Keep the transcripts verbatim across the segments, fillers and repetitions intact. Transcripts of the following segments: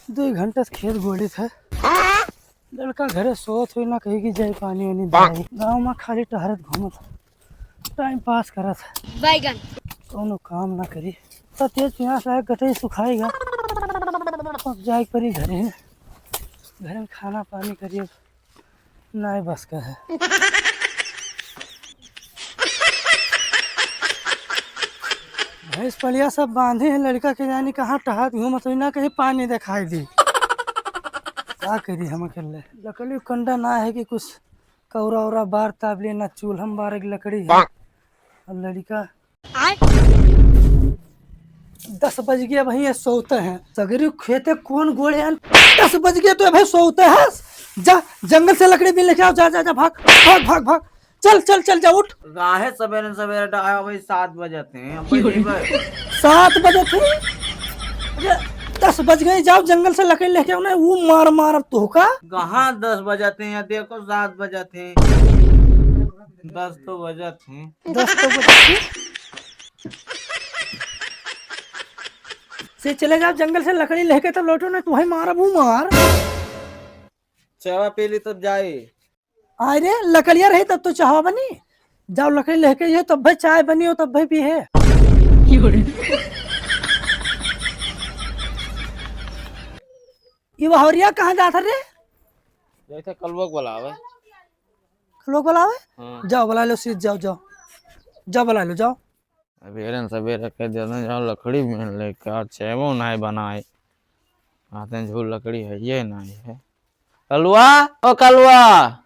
दुइ घंटा से खेत गोड़ित है। लड़का घरे सोत होई ना, कही कि जाई पानी वानी दे आई। गाँव में खाली टहरत घूमत, time pass करत है। बैगन। कौनो काम ना करी, तो तेज पियास लागे, गटई सुखाएगा। अब जाए के परी घरे, घरे में खाना पानी करिए। नाई बस का है। भैंस पलिया सब बांधे हैं, लड़का के जानी कहाँ टहत घूमत होई, ना कहीं पानी दिखाई दी। का करी हम अकेले? लकड़ी कंडा ना है कि कुछ कौरा उरा बार ताप लिए, ना चूल्हा में बारे के लकड़ी है। अब लड़का आय? दस बज गया भाई, ये सोते हैं। सगरी खेते कौन गोड़े आन? दस बज गया तो भाई सोते हैं। जा, जंगल से लकड़ी बीन लेके आओ, जा, जा, जा, भाग, भाग, भाग, भाग। चल, चल, चल, जा, उठ। काहे सवेरे सवेरे डाया भाई, सात बजे थे, हम की हो रही? सात बजे थे? अरे, दस बज गए, जाओ जंगल से लकड़ी लेके आओ ना, वो मार मार अब तोहका। कहाँ दस बजे थे, यहाँ देखो सात बजे थे। दस तो बजे थे। दस तो बजे थे। से चले जाओ जंगल से लकड़ी लेके, तब लौटो ना, तुम्हें मारब हूँ मार। चाय पी ली तब जाई। अरे लकड़िया रही तब तो चाहवा बनी। जाओ लकड़ी लेके ये तब भाई चाय बनी हो तब भाई पी है। ये वहरिया कहाँ जात रे? जैसे कलुआ को बुलावे। कलुआ को बुलावे? हाँ। जाओ बुला लो सीध, जाओ, जाओ। जाओ बुला लो, जाओ। सवेरे न सवेरे कह देते हैं, "जाओ लकड़ी बीन लेके आओ, चाय वो नाई बनाए।" आते हैं, झूल लकड़ी है, ये नाई है। कलुआ, ओ कलुआ।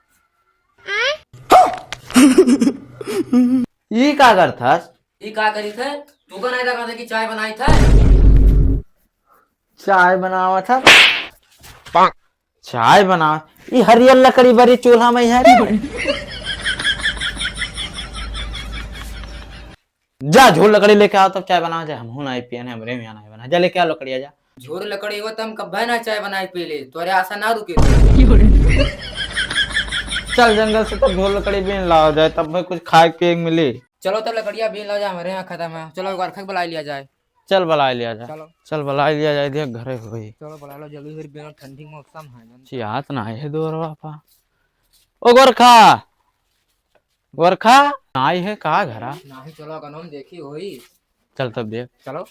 ई का करथस? ई का करी थे? तू का नहीं लगा था कि चाय बनाई थे? चाय बनावा था। चाय बनावा। ई हरियर लकड़ी बरी चूल्हा में है रे। जा झोर लकड़ी लेके आओ, तब चाय बनावा जाए। हमहू ना पियन है, हमरे में ना बना। जा लेके आ लकड़िया, जा। झोर लकड़ी हो, तब हम कब्बे ना चाय बनाए पी ले। तोरे आशा ना रुके। चल जंगल से तब झोर लकड़ी बीन लावा जाए, तब भाई कुछ खाए पिए के मिली। चलो तब लकड़िया बीन लावा जाए, हमरे यहाँ खत्म है। चलो एक बार खा के बुला लिया जाए। चल बुला लिया जाए। चलो। चल बुला लिया जाए, देख घरे होई। चलो बुला लो जल्दी, फिर बिना ठंडी मौसम है ना। चियात ना है दोरवा पा। ओ गोरखा, गोरखा, नाई है का घरा? नाही, चलो अगनों में देखी होई। चल तब देख। चलो।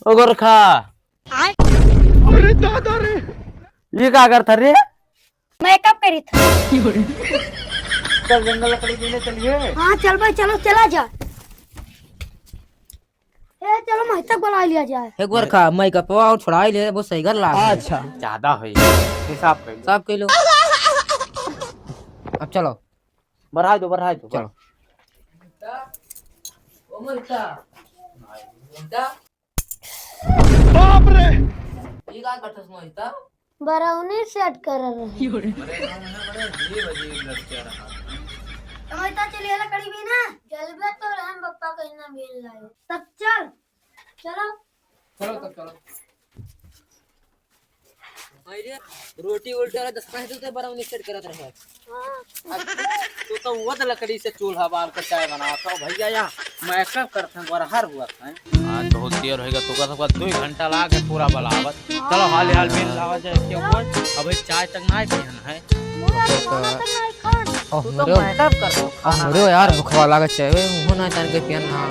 ओ गोरखा। आय। अरे दादा रे। ये का करत रे? Makeup करी था। चल जंगल लकड़ी बीने चलिए। हाँ चल भाई, चलो चला जा। ए, चलो, महतक बुला लिया जाए। एक बार का मेकअपवा और छुड़ाई ले, बहुत सही घर लाग है। अच्छा। ज्यादा है, हिसाब कर लो। हिसाब कर लो। अब चलो। बढ़ाई दो, बढ़ाई दो। चलो। बाप रे! ये का कटस में इतना? बरौनी set कर रहे हैं। अरे, हम हैं बड़े अजीब, अजीब लड़के रहा। तो मैं तो चलिए लकड़ी बीने। जलबे तो रहन बप्पा कहीं ना मिल रहा है। तब चल, चलो। चलो, तब चलो। भाई रे, रोटी उल्टा वाला दस पाँच तो बरौनी set करत रहे। हाँ। तू तो वो तो लकड़ी से चूल्हा बार के चाय बनावत हो भैया, या makeup करत हैं, बरहर हुआ है। आज बहुत देर होइगा, तो का सबका दो घंटा लाग है पूरा बलावत। चलो हाल हाल में लावा जाए, क्यों बोल? अबे चाय तक ना पियन है। मोरा खाना तक नहीं खान। ओह, तू तो मरो। Makeup कर दो, खाना हमरो नहीं यार खाओ। भुखवा लागत चाहे, वो ना जान के पियन ना।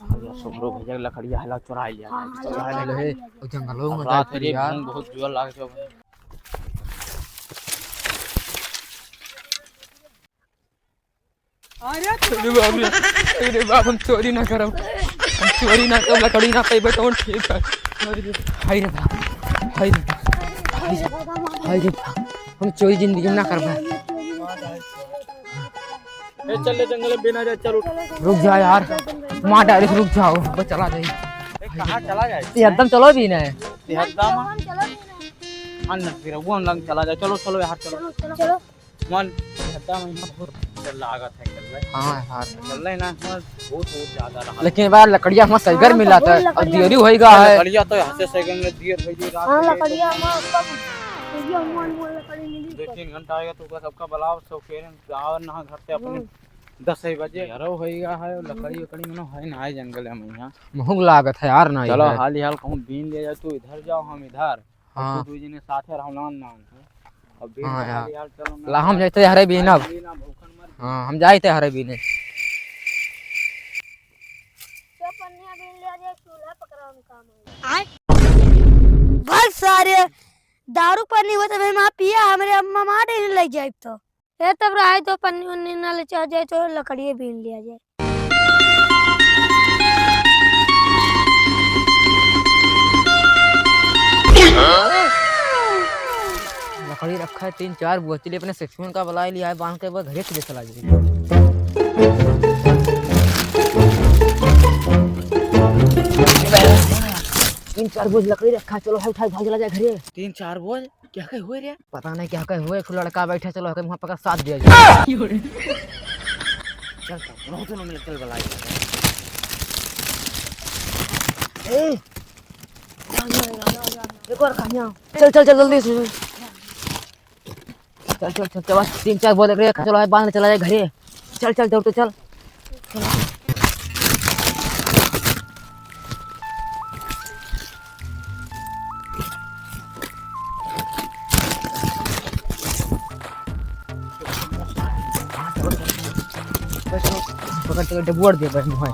अरे सुमरो भैया के लकड़िया है, ला चुराई लिया जाए, हाँ, चुराई ला, लिया जाए। ले, वो जंगलों में अब रात जाके के यार। भूख बहुत जोर लाग गया। अरे बाप रे, अरे बाप, हम चोरी ना करब, हम चोरी ना करब, लकड़ी ना पाइबे तो ठीक है। अरे हाय रे बाप, हाय रे बाप, हाय रे बाप, हाय रे बाप, हम चोरी जिंदगी में ना करबे। ए, चल ले जंगल में बिना जाए, चल उठ। रुक जा यार, मार डायरेक्ट रुक जाओ, बस चला जाए। ए, कहाँ चला जाए? ये एकदम चलो भी नहीं। ये एकदम। हाँ, न, फिर वो लंग चला जाए। चलो, चलो यार, चलो। चलो। मन हत्ता में बहुत लागत है, चल रहा है। हाँ यार। चल रहा है ना, बहुत, बहुत ज्यादा रहा। लेकिन बार लकड़िया हमारा सही घर हाँ, मिला तो था, बहुत अब लकड़िया देरी मिला। होइगा है। लकड़िया तो यहाँ से सही घर में देर होइगी रात हाँ, में। लकड़िया हमारा कब, ये हनुमान बोल लकड़ी मिली दो तो। तीन घंटा आएगा तो सबका बुलाओ, सब कह रहे हैं, आओ ना घर से अपने हम्म। दस ही बजे। यारो होइगा है, लकड़ी उकड़ी मनो है ना, है जंगल है मैया। महूँ लागत है यार ना चलो, इधर। हाली हाल कहूँ बीन ले जाए, तू इधर जाओ, हम इधर। हाँ। तू दू जने साथे रहो, नान नान। अब बीन हाँ के यार। हाली हाल चलो ना। ला, हम जाते हरे बीन अब। बीन अब भूखन मर। हाँ, हम जाते हरे बीने। तो पन्निया बीन ले जाए, चूल्हा पकड़ावे में काम आए। भाग सारे, दारू पन्नी होते भाई माँ पिया, हमरे अम्मा मार दे ले जाए तो। ए, तब रहाई तो पन्नी उन्नी ना ले चल जाए, तो लकड़िए बीन लिया जाए। लकड़ी रखा है तीन चार बोतल, अपने सेक्सुअल का बुला लिया है, बांध के वो घरे से चला जाए। तीन चार बोझ लकड़ी रखा है, चलो भाई उठा के भाग चला जाए घरे। तीन चार बोझ? क्या कहे हुए रे? पता नहीं क्या कहे हुए, एक लड़का बैठा, चलो हके वहाँ पकड़ साथ दिया जाए। चल, चल, दोनों, दोनों मिलकर बुलाई। ए, एक और कहाँ? चल, चल, चल, जल्दी से। चल, चल, चल, चल, बस तीन चार बोतल रखे, चलो, बांध के चला जाए घरे। चल, चल, दौड़ तो चल। पकड़, पकड़, डबुआर दे भाई मुँह।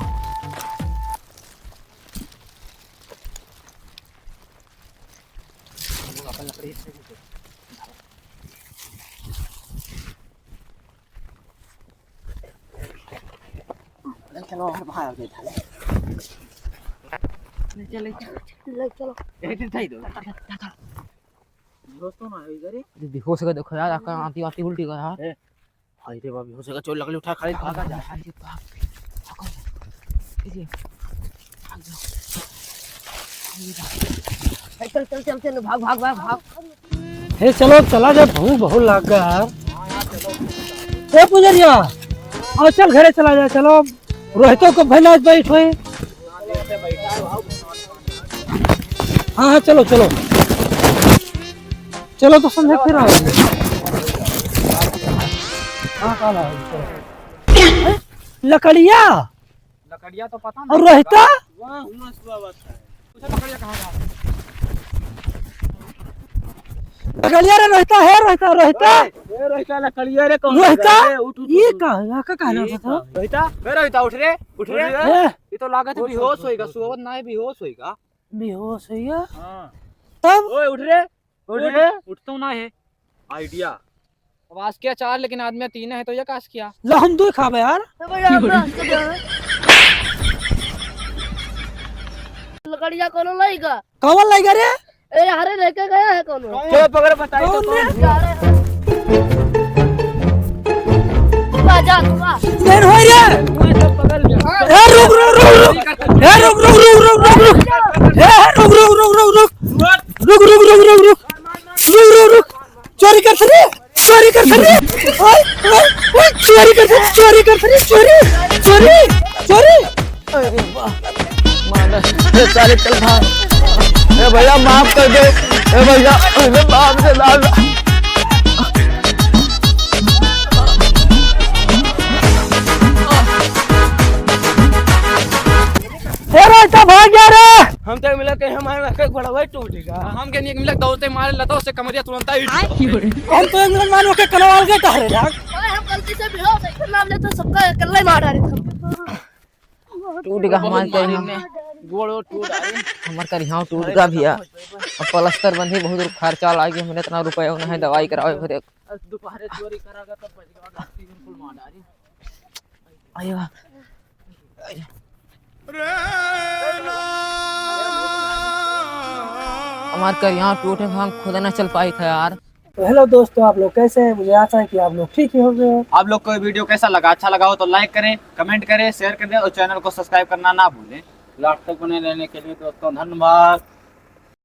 चलो, और बाहर आगे चले। ले चलो, ले चलो। ले चलो। एक दिन था ही दो। बेहोश तो ना हो इधर ही। अरे बेहोश का देखो यार, आका आती आती उल्टी का यार। ए, हाय रे बाप, बेहोश का चोट लगली, उठा, खाली भागा जा। अरे बाप रे, भागो। ए, चल, चल, चल, चल, भाग, भाग, भाग, भाग। हे, चलो, अब चला जाए, भूख बहुत लाग गया यार। ए, पुजरिया, आओ, चल, घरे चला जाए, चलो। रोहितो को भैया आज बैठ होए। हाँ, हाँ, चलो, चलो। चलो, तो संझा फिर आओ। हाँ, काल आओ, चलो। लकड़िया? लकड़िया तो पता और नहीं रोहिता? वहाँ हुआ सुआ हुआ था। उसे पकड़िया कहाँ गया? लकड़िया रे रोहिता, हे रोहिता, रोहिता। ए, ए, रोहिता, लकड़िया रे, कौन रोहिता? लकड़िया रे? उठ, उठ, ये उठ, उठ। का, का कहना ये था? का? रोहिता? ए, रोहिता, उठ रे, उठ रे। ए। ये तो लागत है उठ, बेहोश उठ, होएगा, उठ, उठ। सुअवत ना है, बेहोश होएगा। बेहोश होएगा? हाँ। तब? ओए, उठ रे। उठ रे। उठ तो ना है। आइडिया। अब आज क्या चार, लेकिन आदमी तीन है, तो ये कास किया? ला, हम दो खाबे यार। तो भैया, हम ना हंस के दे। लकड़िया कौन लाएगा? कौन लाएगा रे? ए, अरे, लेके गया है कौन? चलो, पकड़, बताइए तो कौन कौन रे? है। बाजा, तू आ। नहीं होई रे। ए, रुक, रुक, रुक, रुक। ए, रुक, रुक, रुक। ए, रुक, रुक, रुक, रुक, रुक। रुक, रुक, रुक, रुक, रुक। रुक, रुक, रुक। चोरी कर रे, चोरी कर रे। ओए, ओए, ओए, चोरी कर रे, चोरी कर रे, चोरी, चोरी, चोरी। अरे वाह, मार। ए, साले चल भाग। ए भैया, माफ कर दे। ए भैया, अरे बाप रे, लाल। ए, रास्ता भाग गया रे। हम तो मिला के हमारे लगे गोड़वा टूट गया। हम के नहीं मिला, दौड़ते मारे लता से कमरिया तुरंत ही। हम तो एक मिनट मानो के कलवाल के टहरे जान। ओए, हम गलती से बेहोश है, नाम ले तो सबका अकेले मार डाले थे। टूट गया हमार करिहा। गोड़ो टूट गया। हमार करिहा टूट गया भैया। अब प्लास्टर बंधी बहुत खर्चा लागी, हमने इतना रुपया नहीं दवाई करावे भरे। दोपहरे चोरी करा गया तब बच गया, तीन फुल मार डाली। आयो। हमार करिहा टूटे, हम खुद ना चल पाई था यार। तो हेलो दोस्तों, आप लोग कैसे हैं? मुझे आशा है कि आप लोग ठीक ही होंगे। आप लोग को ये वीडियो कैसा लगा? अच्छा लगा हो तो लाइक करें, कमेंट करें, शेयर करें और चैनल को सब्सक्राइब करना ना भूलें। लास्ट तक बने रहने के लिए दोस्तों धन्यवाद।